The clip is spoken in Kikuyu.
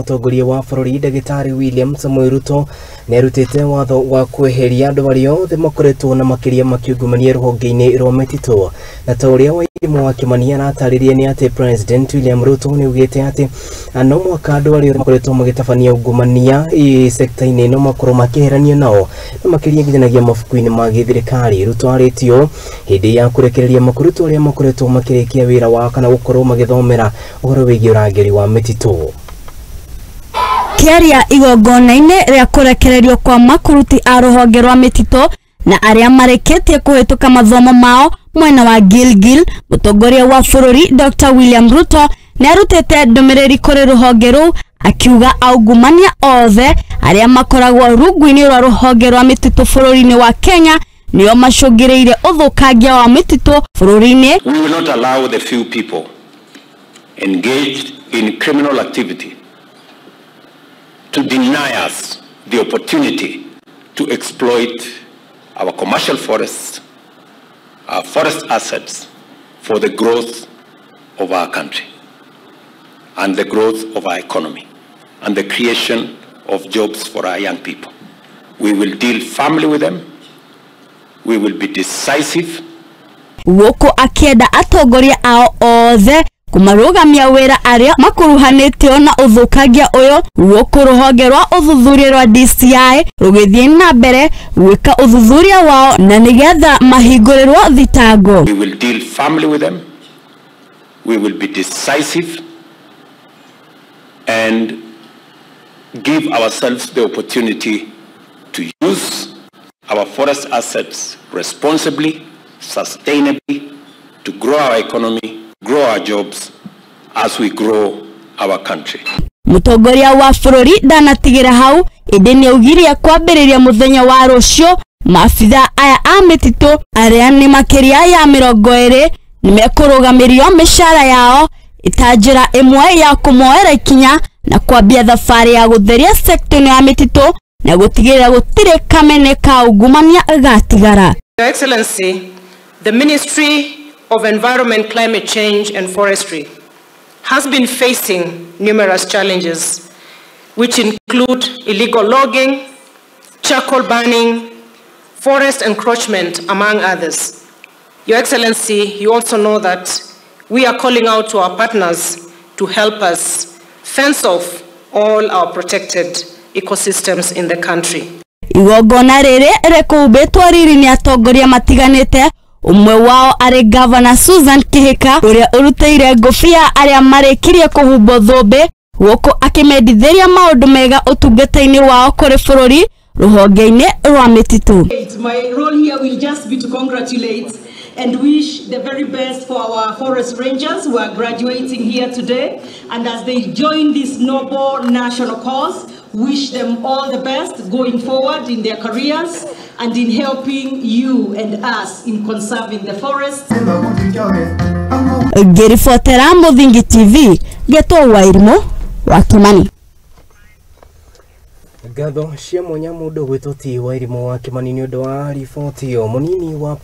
Mũtongoria wa bũrũri Ndagĩtarĩ William Samoei Ruto nĩarutĩte watho wa kweheria andũ arĩa othe makoretwo na makĩria makiungumania rũhonge-inĩ rwa mĩtitũ. Na ta ũrĩa Wairimu wa Kĩmani aratarĩria nĩ atĩ President William Ruto nĩaugĩte atĩ no mũhaka andũ arĩa makoretwo magĩtabania ungumania sekta-inĩ ĩno makorwo makĩheranio nao na makĩria nginyagia mabuku-inĩ ma gĩthirikari. Ruto arĩtio hĩndĩ ya kũrekereria makuruto arĩa makoretwo makĩrĩkia wĩra wa kana gũkorwo magĩthomera ũhoro wĩgiĩ ũrangĩri wa mĩtitũ. Kĩaria igongona-inĩ rĩa kũrekererio kwa makuruti a rũhonge rwa mĩtitũ na arĩa marĩkĩtie kũhĩtũka mathomo mao mwena wa Gilgil, mũtongoria wa bũrũri Dr. William Ruto nĩarutĩte ndũmĩrĩri kũrĩ rũhonge rũu akiuga aungumania othe arĩa makoragwo rungu-inĩ rwa rũhonge rwa mĩtitũ bũrũri-inĩ wa Kenya nĩo macũngĩrĩirie ũthũkangia wa mĩtitũ bũrũri-inĩ. We will not allow the few people engaged in criminal activity to deny us the opportunity to exploit our commercial forests, our forest assets for the growth of our country and the growth of our economy and the creation of jobs for our young people. We will deal firmly with them. We will be decisive. Gũkũ akĩenda atongoria ao othe kũmarũgamia wĩra arĩa makuruhanĩtio na ũthũkangia ũyũ, gũkũ rũhonge rwa ũthuthuria rwa DCI rũgĩthiĩ na mbere gwĩka ũthuthuria wao na nĩgetha mahingũrĩrwo thitango. We will deal firmly with them. We will be decisive and give ourselves the opportunity to use our forest assets responsibly, sustainably, to grow our economy, grow our jobs as we grow our country. Mũtongoria wa bũrũri ndanatigĩra hau, ĩndĩ nĩaugire kwambĩrĩria mũthenya wa rũciũ maabitha aya a mĩtitũ arĩa nĩ makĩria ya 20 nĩmekũrũgamĩrio mĩcara yao ĩta njĩra ĩmwe ya kũmoera ikinya na kwambia thabarĩ ya gũtheria sekta ĩno ya mĩtitũ na gũtigĩrĩra gũtirĩ kamene ka ungumania gatigara. Your Excellency, the Ministry of Environment, Climate Change and Forestry has been facing numerous challenges, which include illegal logging, charcoal burning, forest encroachment, among others. Your Excellency, you also know that we are calling out to our partners to help us fence off all our protected ecosystems in the country. Igongona rĩrĩ rĩkũhumbĩtwo riri nĩ atongoria matiganĩte, ũmwe wao arĩ Governor Susan Kihika ũrĩa ũrutĩire ngũbia arĩa marĩkirie kũhumbwo thũmbĩ, gũkũ akĩmendithĩria maũndũ mega ũtungata-inĩ wao kũrĩ bũrũri rũhonge-inĩ rwa mĩtitũ. My role here will just be to congratulate and wish the very best for our forest rangers who are graduating here today, and as they join this noble national cause, wish them all the best going forward in their careers and in helping you and us in conserving the forest. Ngĩribotera Mũthingi TV, ngetwo Wairimu wa Kĩmani. Ngatho cia mwanya mũndũ gwĩtwo ti Wairimu wa Kĩmani nĩ ũndũ wa riboti ĩyo. Mũnini wa